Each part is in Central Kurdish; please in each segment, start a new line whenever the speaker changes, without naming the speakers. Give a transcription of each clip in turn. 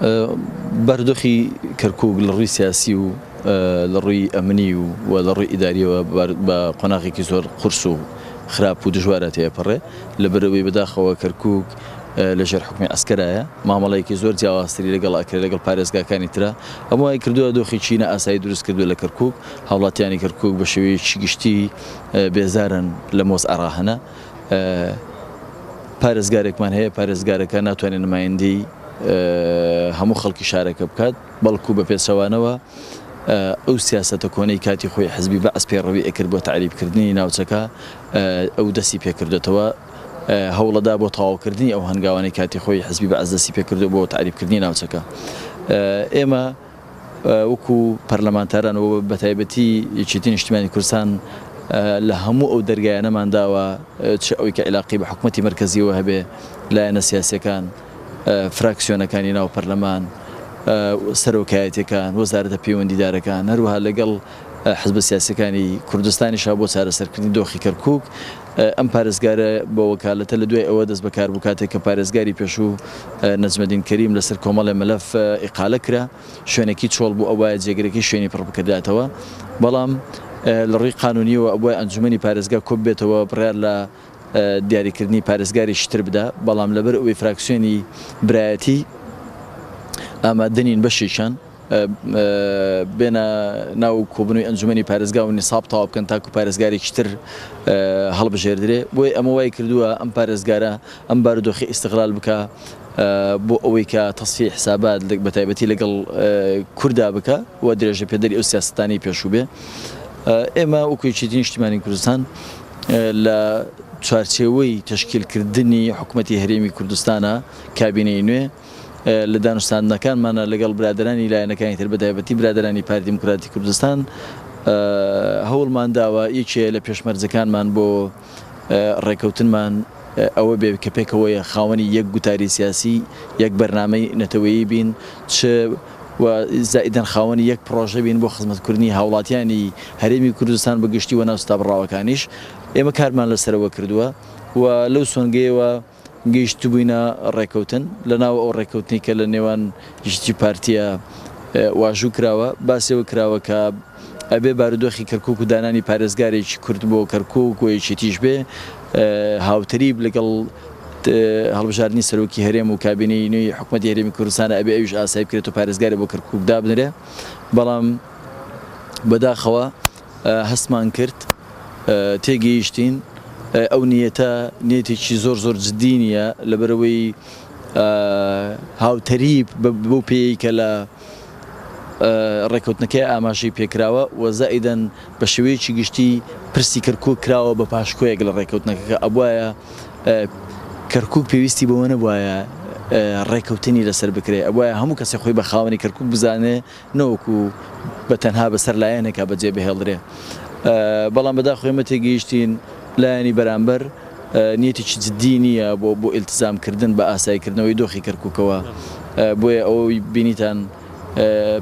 بارودۆخی کەرکوک لە ڕووی سیاسی و لە ڕووی ئەمنی و و لە ڕووی ئیداریەوە بە قۆناغێکی زۆر قورس و خراپ و دژوارە تێپەڕێ، لەبەرئەوەی بەداخەوە کەرکوک لەژێر حوکمی عەسکەرایە، مامەڵەیەکی زۆر جیاوازتری لەگەڵ ئەکرێ لەگەڵ پارێزگاکانی ترا، ئەمە وای کردووە دۆخێکی نائاسایی دروست کردووە لە کەرکوک، هاوڵاتیانی کەرکوک بە شێوەیەکی گشتی بێزارن لەم وەزعە ڕاهنە. پارێزگارێکمان هەیە، پارێزگارەکە ناتوانێت نمایندەی هەموو خەڵکی شارەکە بکات، بەڵکو بە پێچەوانەوە ئەو سیاسەتە کۆنەی کاتی خۆی حزبی بەعس پەیڕەوی ئەکرد بۆ تەعریبکردنی ناوچەکە ئەو دەستی پێکردۆتەوە، هەوڵەدا بۆ تەواوکردنی ئەو هەنگاوانەی کاتی خۆی حزبی بەعس دەستی پێکردووە بۆ تەعریبکردنی ناوچەکە. ئێمە وەکو پەرلەمانتاران و بەتایبەتی یەکێتی نیشتیمانی کوردستان لە هەموو ئەو دەرگایانەمان داوە چ ئەوەی کە عیلاقەی بە حکومەتی مەرکەزیەوە هەبێ، لایەنە سیاسیەکان، فراکسیۆنەکانی ناو پەرلەمان، سەرۆکایەتیەکان، وەزارەتە پەیوەندیدارەکان، هەروەها لەگەڵ حزبە سیاسیەکانی کوردستانیشا بۆ چارەسەرکردنی دۆخی کەرکوک. ئەم پارێزگارە بە وەکالەتە لە دوای ئەوە دەست بەکار بوو کاتێک کە پارێزگاری پێشوو نەجمەدین کەریم لەسەر کۆمەڵێ مەلەف ئیقالە کرا، شوێنەکی چۆڵ بوو ئەبوایە جێگرەکەی شوێنی پڕ بکردایەتەوە، بەڵام لە ڕووی قانونیەوە ئەبوایە ئەنجومەنی پارێزگا کۆببێتەوە بڕیار لە دیاریکردنی پارێزگارێکی تر بدا، بەڵام لەبەر ئەوەی فراکسیۆنی برایەتی ئامادەنین بەشێکیان. بێنە ناو کۆبوونەوەی ئەنجومەنی پارێزگا و نیساب تەواو بکەن تاکو پارێزگارێکی تر هەڵبژێردرێ، بۆیە ئەمە وای کردووە ئەم پارێزگارە ئەم بارودۆخی ئیستغلال بکا بۆ ئەوەی کە تەسفیەی حسابات بە تایبەتی لەگەڵ کوردا بکا و درێژە پێدەری ئەو سیاسەتانەی پێشوو بێ. ئێمە وەکو یەکێتی نیشتیمانی کوردستان لە چوارچێوەی تەشکیلکردنی حکومەتی هەرێمی کوردستانە کابینەی نوێ، لە دانوستاندنەکانمانە لەگەڵ برادەرانی لایەنەکانی تر بەتایبەتی برادەرانی پارتی دیموکراتی کوردستان هەوڵمان داوە یەکێ لە پێشمەرجەکانمان بۆ ڕێکەوتنمان ئەوە بێ کە پێکەوەیە خاوەنی یەک گوتاری سیاسی یەک بەرنامەی نەتەوەیی بین چ و زائیدەن خاوەنی یەک پڕۆژە بین بۆ خزمەتکردنی هاوڵاتیانی هەرێمی کوردستان بە گشتی و ناوچە دابڕاوەکانیش ئێمە کارمان لەسەرەوە کردووە و لەو سۆنگەیەوە گەیشتبووینە ڕێکەوتن، لەناو ئەو ڕێکەوتنەی کە لە نێوان یەکێتی و پارتییە واژوو کراوە، باسی ئەوە کراوە کە ئەبێ بارودۆخی کەرکووک و دانانی پارێزگارێکی کورد بۆ کەرکووک و یەکێتیش بێ هاوتەریب لەگەڵ هەڵبژاردنی سەرۆکی هەرێم و کابینەی نوێی حکومەتی هەرێمی کوردستان ئەبێ ئەویش ئاسایی بکرێت و پارێزگارێ بۆ کەرکووک دابنرێ، بەڵام بەداخەوە هەستمان کرد تێگەیشتین ئەو نیەتە نیەتێکی زۆر زۆر جدی نییە لەبەرئەوەی هاوتەریب بەو پێیەی کە لە ڕێکەوتنەکەی ئاماژەی پێکراوە و زائیدەن بە شێوەیەکی گشتی پرسی کەرکوک کراوە بە پاشکۆیەک لە ڕێکەوتنەکە ئەبوایە کەرکوک پێویستی بەوە نەبوایە ڕێکەوتنی لەسەر بکرێ ئەبوایە هەموو کەسێک خۆی بە خاوەنی کەرکوک بزانێ نەوەکو بە تەنها بەسەر لایەنێکا بەجێ بهێڵدرێ. بەڵام بەداخەوە ئێمە تێگەیشتین لایەنی بەرامبەر نیەتێکی جدی نییە بۆ بۆ ئیلتزام کردن بە ئاسایی کردنەوەی دۆخی کەرکوکەوە. بۆیە ئەوەی بینیتان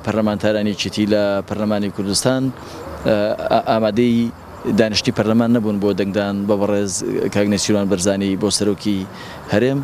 پەرلەمانتارانی یەکێتی لە پەرلەمانی کوردستان ئامادەی دانیشتنی پەرلەمان نەبوون بۆ دەنگدان بە بەڕێز کاک نێچیروان بەرزانی بۆ سەرۆکی هەرێم.